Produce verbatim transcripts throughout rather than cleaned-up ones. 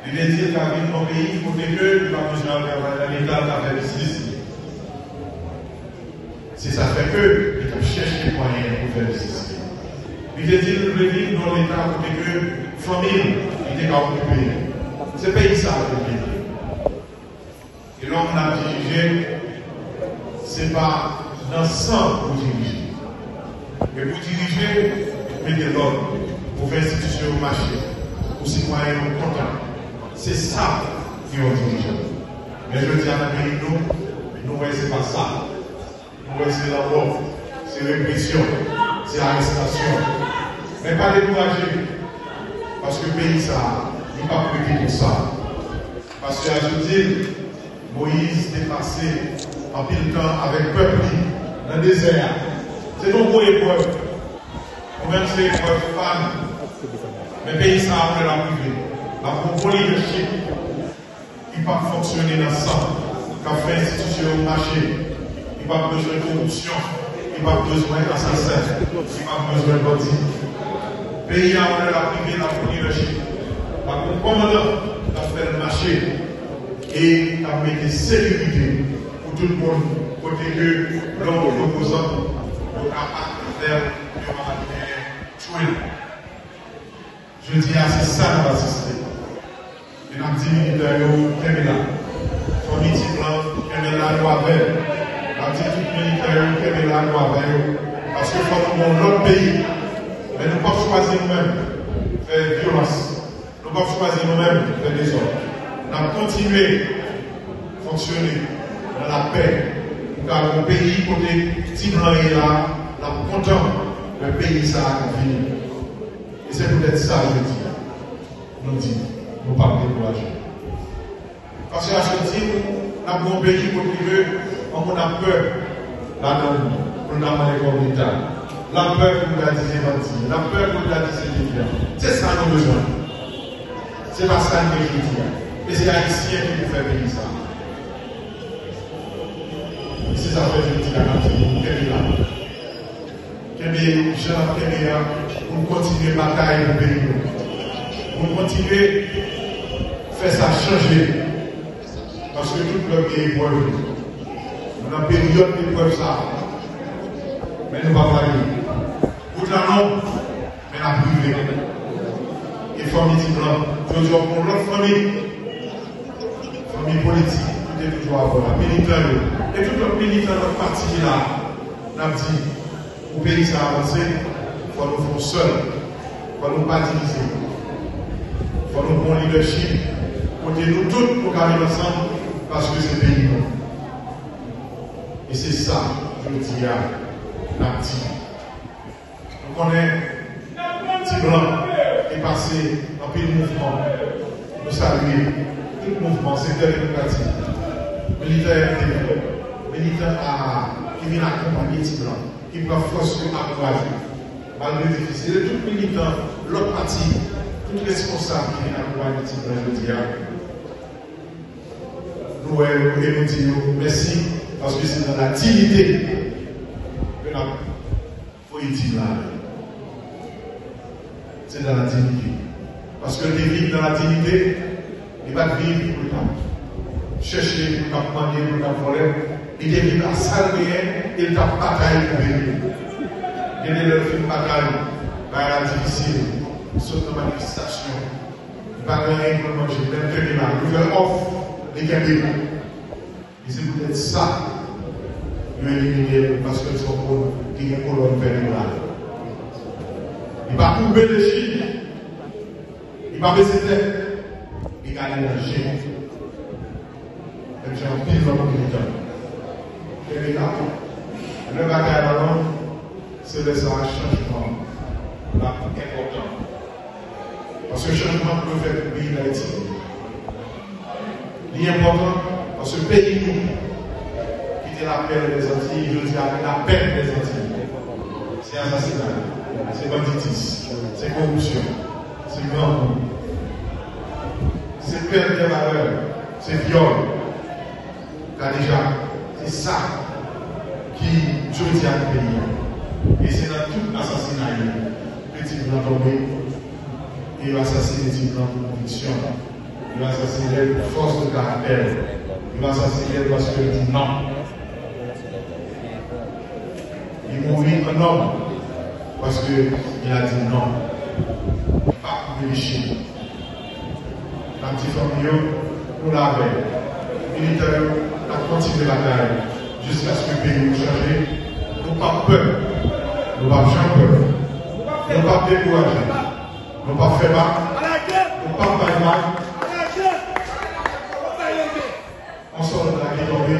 Li te di l ka vin nan peyi kote ke li pa bezwen al travay nan Leta, l ka fè biznis li. Se sa k fè ke li t ap chèche mwayen pou fè biznis li. Li te di l vle vin nan Leta kote ke fanmi l, li te ka okipe. Se peyi sa a ke l te vle. E lè w ap dirije, se pa nan san pou dirije. Men pou dirije, mete lòd, pou fè enstitisyon yo mache, pou sitwayen yo kontan. Se sa ki yon dirijan. Men jodi a nan peyi nou, nou wè se pa sa. Nou wè se lanmò, se represyon, se arestasyon. Men pa dekouraje, paske peyi sa a, li p ap rete konsa. Pastè a sot di l, Moyiz te pase anpil tan avèk pèp li nan dezè a. Se te yon gwo eprèv. Nou menm se eprèv pa nou. Men peyi sa a, apre l ap rive, l ap gon bon lidèchip. Li p ap fonksyone nan san, k ap fè enstitisyon yo mache. Li p ap bezwen koripsyon. Li p ap bezwen asasen. Li p ap bezwen bandi. Peyi a, lè l ap rive, l ap gon lidèchip. L ap gon kòmandan k ap fè l mache. E k ap mete sekirite pou tout moun. Kote ke lè w opozan, yo ka pa fè l, yo pa genyen tchwil. Jodi a, se sa n ap asiste. E n ap di militè yo, kenbe la. Fanmi Ti Blan, kenbe la, nou avè l. N ap di tout militè yo, kenbe la, nou avè yo. Paske fò nou gen yon lòt peyi. Men nou p ap chwazi nou menm fè vyolans. Nou p ap chwazi nou menm fè dezòd. N ap kontinye fonksyone nan lapè. Pou ka gen yon peyi kote Ti Blan ye la, l ap kontan lè peyi sa a ap vini. E se poutèt sa jodi a, nou di, nou p ap dekouraje. Paske a sot di nou, n ap gen yon peyi kote ke yon moun ap pè ladan l pou l ta mande kòb Leta. L ap pè pou l ta di se bandi. L ap pè pou l ta di se devyan. Se sa nou bezwen. Se pa sa n gen jodi a. E se Ayisyen ki pou fè peyi sa a. Se sa fè jodi a n ap di nou kenbe la. Kenbe jan n ap kenbe a pou n kontinye batay pou peyi nou. Pou n kontinye fè sa chanje. Paske tout lè gen eprèv, nou nan peryòd eprèv sa a. Men nou pa pale. Wout la long, men n ap rive. E fanmi Ti Blan, jodi a, yon lòt fanmi. Fanmi politik, ki te toujou avè w la, militan yo, e tout lòt militan lòt pati ki la, n ap di, pou peyi sa a avanse, fò nou fè yon sèl, fò nou pa divize, fò nou pran lidèchip, kote nou tout nou ka viv ansanm, paske se peyi nou. E se sa, jodi a, n ap di. Nou konnen Ti Blan te pase anpil mouvman. Nou salye tout mouvman, sektè demokratik, militè M T P, militan A A ki vin akonpanye Ti Blan, ki pran fòs yo, ankouraje yo. Malgre difisil, e tout militan lòt pati, tout responsab ki vin akonpanye Ti Blan jodi a, nou wè yo e nou di yo mèsi, paske se nan la diyite ke n ap voye Ti Blan ale. Se nan la diyite. Paske l te viv nan la diyite, li pa t viv pou l t ap chèche, pou l t ap mande, pou l t ap vòlè. Li te viv ak sa l genyen e l t ap batay pou peyi l. Gen de lè l fin batay, bagay la difisil, sot nan manifestasyon. Li pa gen anyen pou l manje, men l kenbe la. Yo fè l òf, li kenbe. E se poutèt sa, yo elimine l, paske l se yon moun ki gen kolòn vètebral. Li pa koube lechil, li pa bese tèt, li gade nan je. Menm jan anpil lòt militan. Kenbe la. Lè batay la long, se lè sa a chanjman l ap enpòtan. Paske chanjman pou nou fè pou peyi Dayiti. Li enpòtan paske peyi nou, ki te lapè dèzantiy, jodi a li lapèn dèzantiy. Se asasinay, se banditis, se koripsyon, se grangou, se pèt de valè, se vyòl. Kadejak, se sa ki jodi a nan peyi a. E se nan tout asasinay yo ke Ti Blan tonbe, e yo asasine Ti Blan pou konviksyon l. Li asasinen l pou fòs de karaktè l. Li asasinen l paske l di non. Li mouri an nonm paske li a di non. Pa koupe li chen. N ap di fanmi yo, nou la avè l. Militan yo, n ap kontinye batay jiskaske peyi nou chanje. Nou p ap pè. Nou p ap janm pè. Nou p ap dekouraje. Nou p ap fè bak. Nou p ap bay vag. Yon sòlda ki tonbe,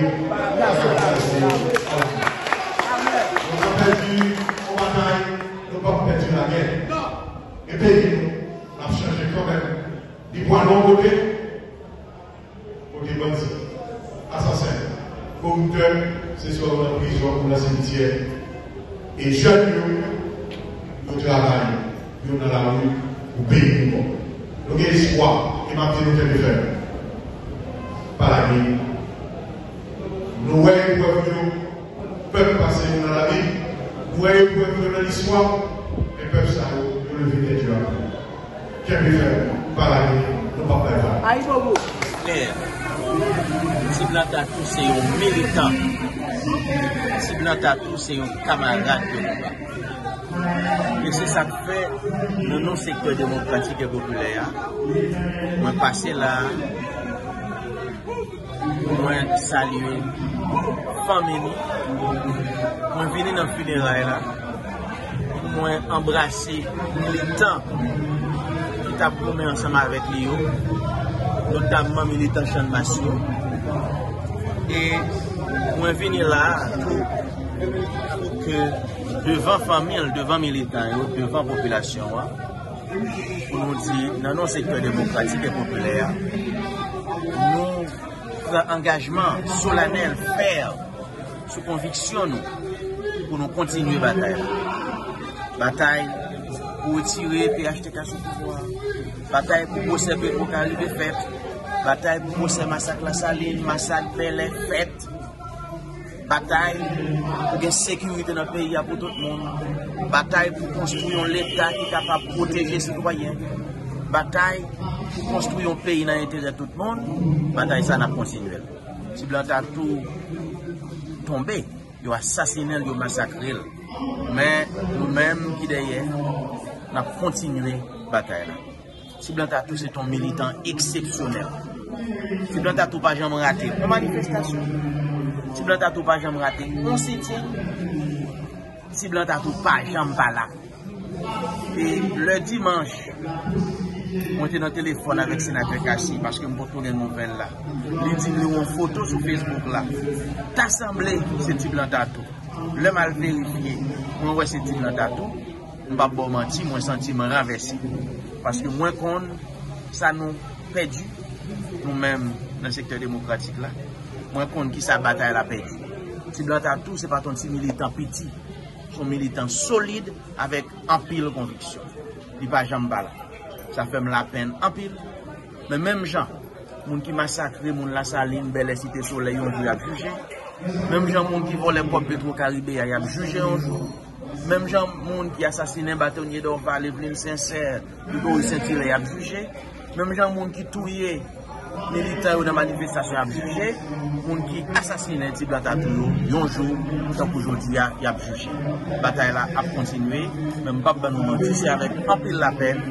sa ka plase yon lòt. Nou ka pèdi yon batay, nou p ap pèdi lagè. E peyi nou, l ap chanje kanmenm. Li pwale yon kote, kote bandi, asasen, koriptè, se swa yo nan prizon ou nan simityè. E jèn yo, yo travay, yo nan lari pou peyi nou bon. Nou gen espwa, e m ap di nou kenbe fèm. Pa lage. Nou wè eprèv yo, pèp pase yo nan lavi. Nou wè eprèv yo nan listwa, men pèp sa yo, yo leve tèt yo ankò. Kenbe fèm, pa lage, nou p ap bay vag. Ayibobo. Klè, Ti Blan Tatou se yon militan. Ti Blan Tatou se yon kamarad de konba. E se sa k fè, nan non sektè demokratik e popilè a, mwen pase la a, pou mwen salye fanmi li. Mwen vini nan fineray la, pou mwen anbrase militan ki t ap goumen ansanm avèk li yo, notamman militan Channmas yo. E mwen vini la a tou pou ke devan fanmi l, devan militan yo, devan popilasyon an, pou nou di, nan non sektè demokratik e popilè a, nou pran angajman solanèl, fè, sou konviksyon nou, pou nou kontinye batay la. Batay pou retire P H T K sou pouvwa. Batay pou pwosè Petro Karibe fèt. Batay pou pwosè masak Lasalin, masak Bèlè fèt. Batay pou gen sekirite nan peyi a pou tout moun. Batay pou konstwi yon Leta ki kapab pwoteje sitwayen. Batay pou konstwi yon peyi nan enterè tout moun. Batay sa, n ap kontinye l. Ti Blan Tatou tonbe, yo asasinen l, yo masakre l. Men nou menm ki dèyè, n ap kontinye batay la. Ti Blan Tatou se t on militan eksepsyonèl. Ti Blan Tatou pa janm rate yon manifestasyon. Ti Blan Tatou pa janm rate yon sityen. Ti Blan Tatou pa janm pa la. E lè dimanch, mwen te nan telefòn avèk senatè Cassy, paske m potko gen nouvèl la. Li di m li wè yon foto sou Facebook la. Ta sanble se Ti Blan Tatou. Lè m al verifye, mwen wè se Ti Blan Tatou. M p ap ba w manti, mwen santi m ranvèse. Paske mwen konn sa nou pèdi, nou menm nan sektè demokratik la. Mwen konn kisa batay la pèdi. Ti Blan Tatou, se pa t on ti militan piti. Se yon militan solid avèk anpil konviksyon. Li pa janm pa la. Sa fè m lapenn anpil. Men menm jan, moun ki masakre moun Lasalin, Bèlè, Site Solèy, yon jou y ap jije. Menm jan moun ki vòlè kòb Petro Karibe a, y ap jije yon jou. Menm jan moun ki asasinen batonye Dorval, Eveline Sincère, Gregory Saint-Hilaire, y ap jije. Menm jan moun ki touye militan yo nan manifestasyon ap jije, moun ki asasinen Ti Blan Tatou yo, yon jou, tankou jodi a, y ap jije. Batay la ap kontinye, men m p ap ban nou manti, se avèk anpil lapèn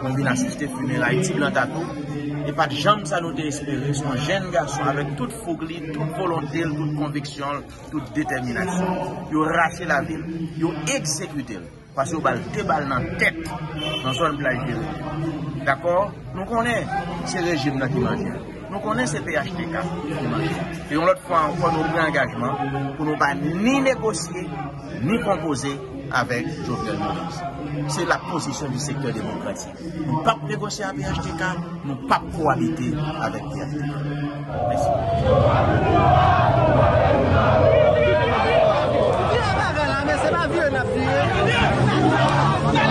mwen vin asiste fineray Ti Blan Tatou. E pa t janm sa nou te espere, se yon jèn gason avèk tout foug li, tout volonte l, tout konviksyon l, tout detèminasyon. Yo rache lavi l, yo egzekite l. Paske yo ba l de bal nan tèt, nan zòn Plaj Jeremi. Dakò? Nou konnen se rejim nan ki manje l. Nou konnen se P H T K ki manje l. E yon lòt fwa ankò, nou pran angajman pou nou pa ni negosye, ni konpoze avèk Jovenel Moïse. Se la pozisyon di sektè demokratik. Nou p ap negosye ak P H T K, nou p ap kowabite avèk P H T K. Mèsi. Vire bagay la, men se pa vire n ap vire. Vire.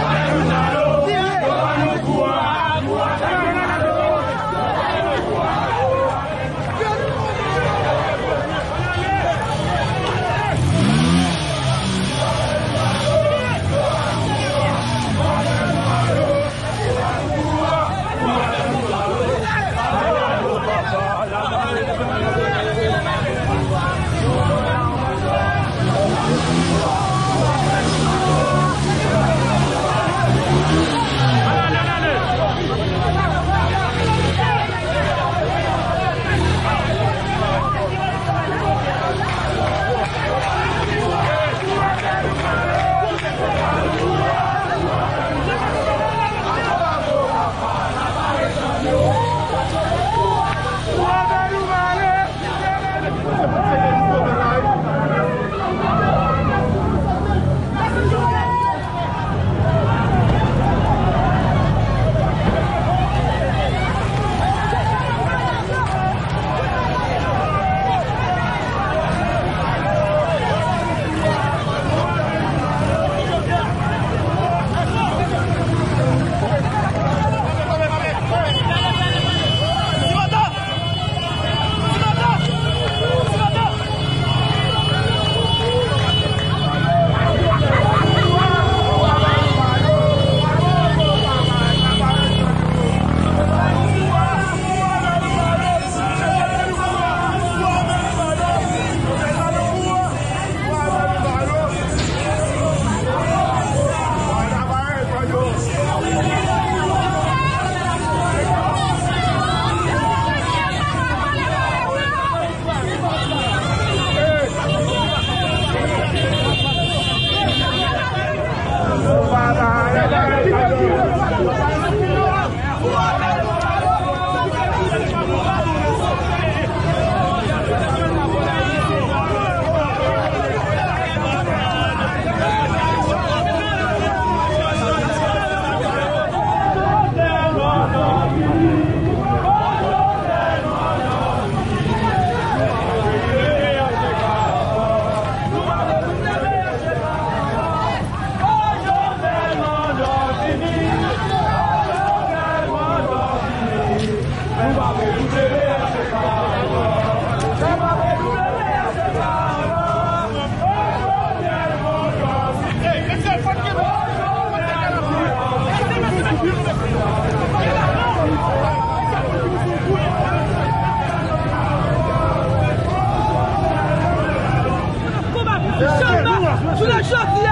Jounen jodi a,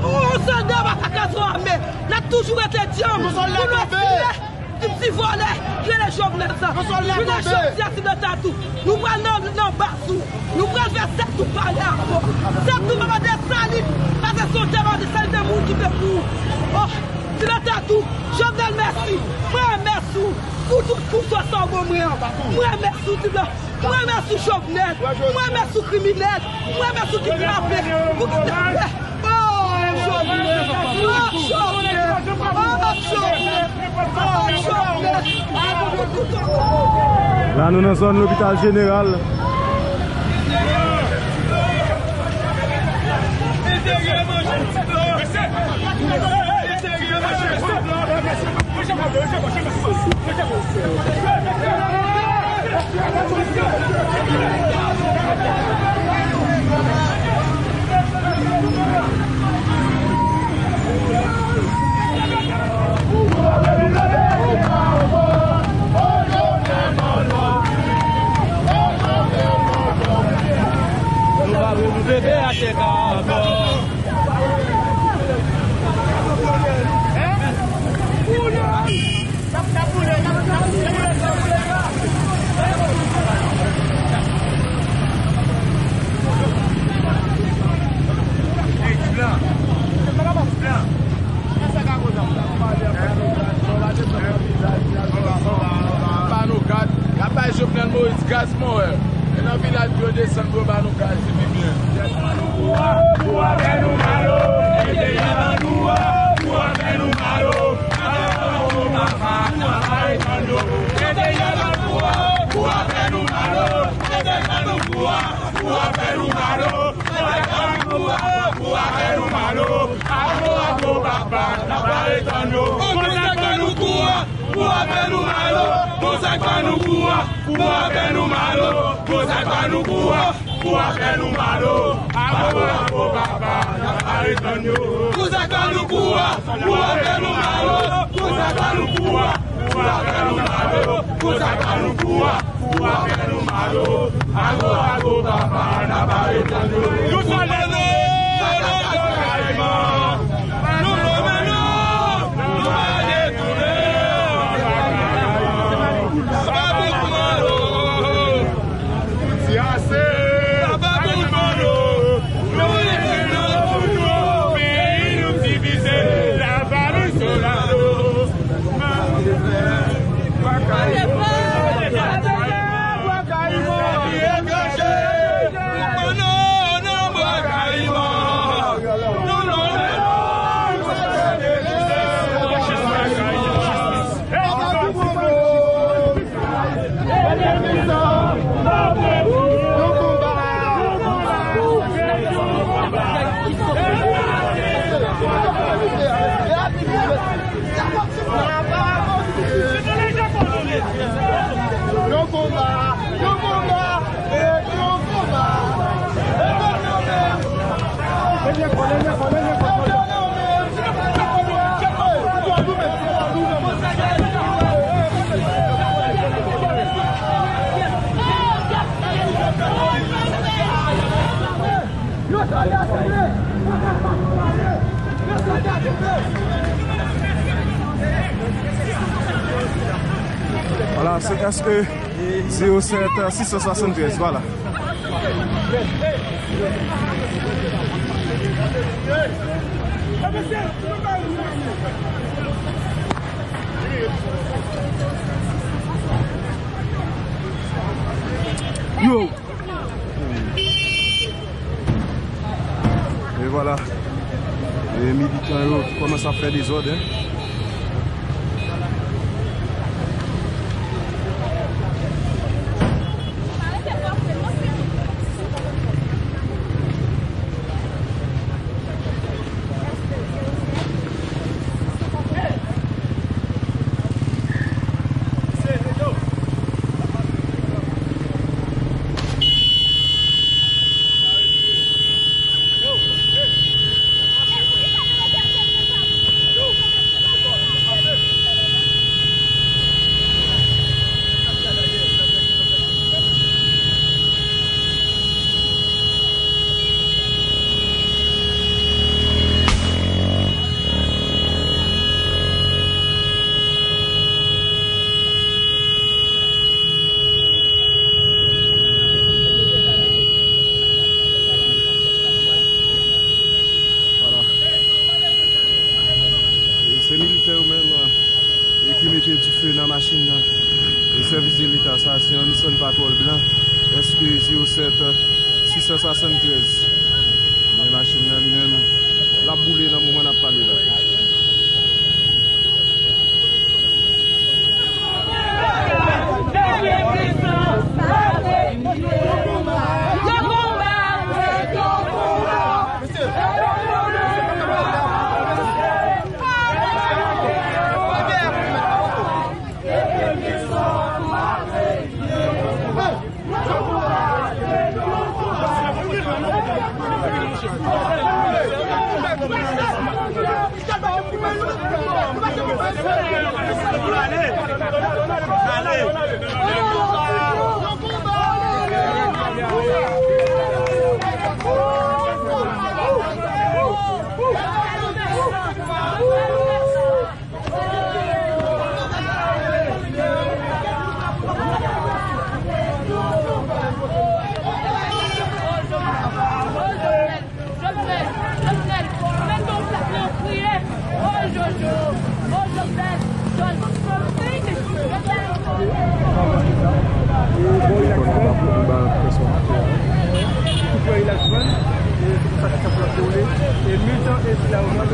yon sòlda pa ka kraze yon ame. N ap toujou rete djanm pou nou eseye. Ti, ti vòlè ki rele Jovenel sa. Jounen jodi a, ti Blan Tatou, nou pral nan, nan baz ou. Nou pral fè sèt tou pale avè w. Sèt tou pa mande salit. Paske se yon te mande salit, nan moun ki te pou ou. Oh, ti Blan Tatou, Jovenel, mèsi. Mwen remèsye w pou tout konsè sa w ban mwen an. Mwen remèsye w, ti Blan. Mwen remèsye w, Jovenel. Mwen remèsye w, kriminèl. Mwen remèsye w, kidnapè. Ou kidnapè. Oh, Jovenel. Oh, Jovenel. Oh, Jovenel. Oh, Jovenel. La, nou nan zòn lopital jeneral. Nou pa vle nou bebe atè ka ankò. Ba nou gad. Y ap bay Jovenel Moïse gaz, mon frè. E nan vilaj yo desann pou yo ba nou gaz, silvouplè. Pou afè nou malo, mete yè nan kou a, pou afè nou malo. Pou afè nou malo, mete yè nan kou a, pou afè nou malo. Pou afè nou malo, ago, ago, papa, n ap arete nou. Pou afè nou malo, pou afè nou malo, pou afè nou malo, pou afè nou malo, ago, ago, papa, n ap arete nou. Pou afè nou malo, pou afè nou malo, pou afè nou malo, pou afè nou malo. Ago, ago, papa, n ap arete nou. Nou sòlda nou, nou sòlda Kayiman. Nou fòme nou, nou pa detounen. Papa Boukman, oh. Ti ase. Papa Boukman, oh. Nou leve nou, nou peyi nou divize. Lavalas, Solano. Yon konba, yon konba, e yon konba. Voilà, c'est S E zéro sept six cent soixante-treize, voilà. Yo! E vwala. E militan yo ki kòmanse ap fè dezòd, en. E sèvis de Leta sa, se yon Nissan Patrol blan S Q zéro sept six cent soixante-treize. Men machin nan li menm, l ap boule nan moman n ap pale la.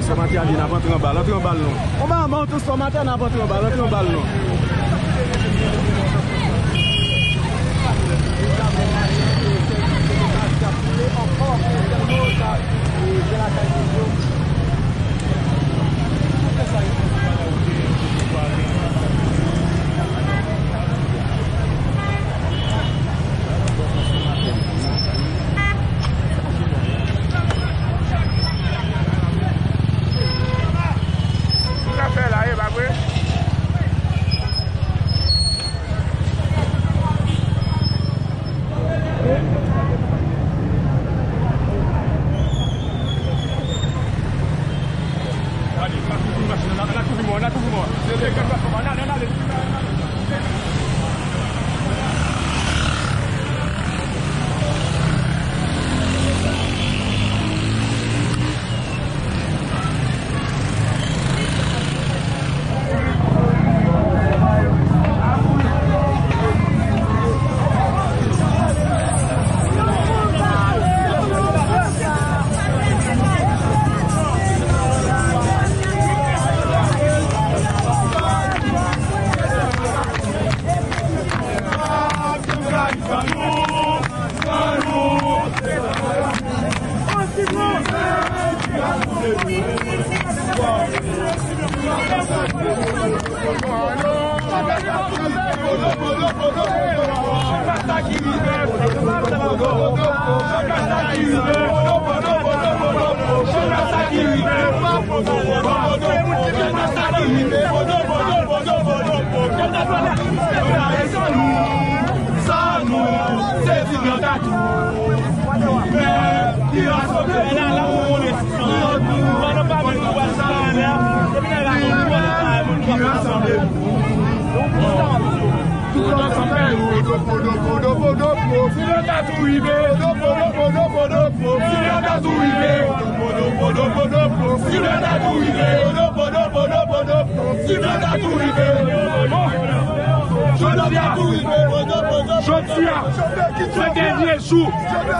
Transfòmatè a vin ap antre anba l, antre anba l non. Transfòmatè a n ap antre anba l, antre anba l non. Sa fè la, e pa vre? Sa nou, se ti blan tatou. Men, ki rasanble nou. Men, ki rasanble nou. Tout ansanm fè nou. Podo, podo, podo, podo, podo. Si blan tatou rive. Podo, podo, podo, podo, podo. Si blan tatou rive. Podo, podo, podo, podo, podo. Si blan tatou rive. Podo, podo, podo, podo. Jodi a, se dènye jou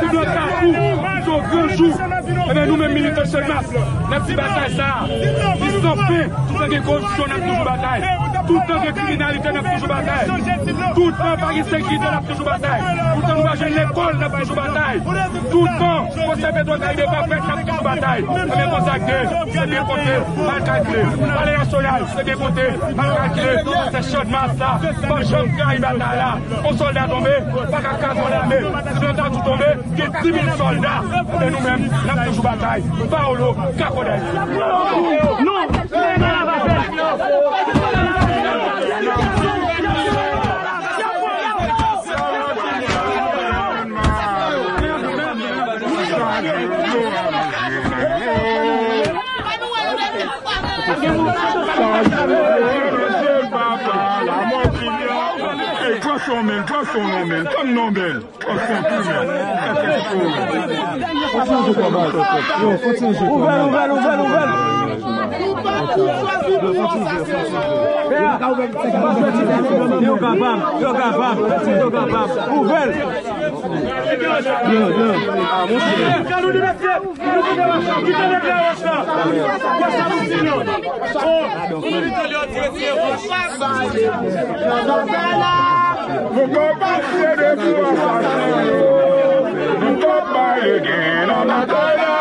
ti blan tatou, se yon gran jou. Ebyen, nou menm militan Channmas, n ap di batay sa a, li san fen. Toutan gen koripsyon, n ap toujou batay. Toutan gen kriminalite, n ap toujou batay. Toutan pa gen sekirite, n ap toujou batay. Toutan nou pa jwenn lekòl, n ap toujou batay. Toutan pwosè Petwokaribe pa fèt, n ap toujou batay. Ebyen, konsa k ye, se byen konte, malkalkile. Palè Nasyonal, se byen konte, malkalkile. Se Channmas la, pa janm trayi batay la. On sòlda tonbe, pa ka kraze on lame. Si blan tatou tonbe, gen dis mil sòlda. E nou menm, n ap toujou batay. Paolo, Kakodèl. Non, men nan lavasèl. Hey, pran son men, pran son non men, pran non men. Ouvè l, ouvè l, ouvè l, ouvè l. Yo kapab, yo kapab, yo kapab. Ouvè l. Nou pap pase de pou asasinen yo. Nou pap bay gen nan batay la.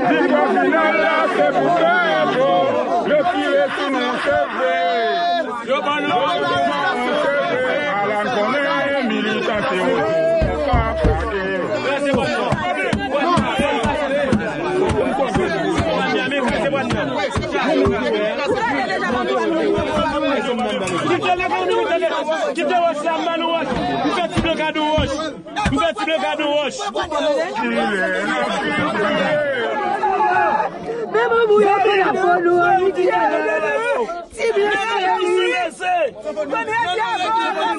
Viktwa final la se pou pèp yo. Yo tire sou nou se vre. Yo ban nou. Alan konnen militan se wote. Kite levann, kite levann, kite wòch la, m ba nou wòch. M fè ti blokad yon wòch. M fè ti blokad yon wòch. Men bon, moun yo te la fò nou an, li di. Ti blan, ti blan, ti blan, ti blan, ti blan,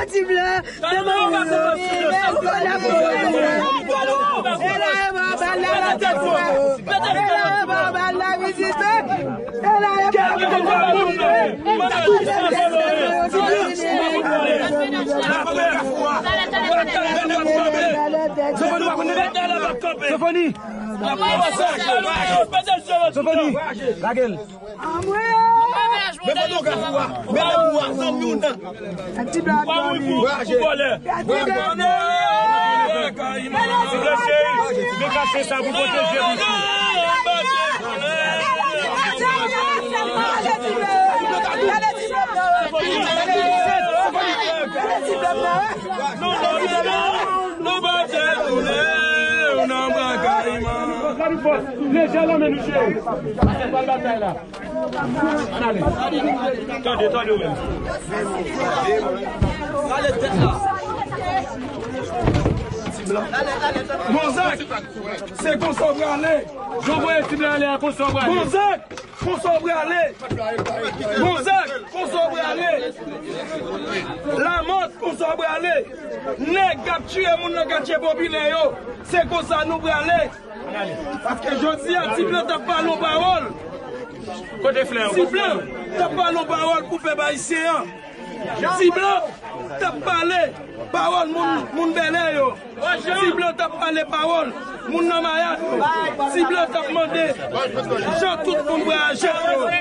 ti blan. Sofoni! Sofoni! Lage l! Men fotograf ou a, men nèg ou a, zanmi w nan. Ti blan, ti blan, men kache sa pou pwoteje misye. Lejè nan men nou, cheri. Pase pral batay la. Ann ale. Tande, tande w menm. Gonzak, se konsa w prale. Jan w voye ti blan ale a, konsa w prale. Gonzak, konsa w prale. Gonzak, konsa w prale. Lamòt, konsa w prale. Nèg k ap tiye moun nan katye popilè yo, se konsa nou prale. Paske jodi a, ti blan t ap pale yon pawòl. Kote flè yo? Ti blan t ap pale yon pawòl pou pèp ayisyen an. Ti blan t ap pale pawòl moun, moun bèlè yo. Ti blan t ap pale pawòl moun nan Mayat yo. Ti blan t ap mande jan tout moun bwè ajèt yo.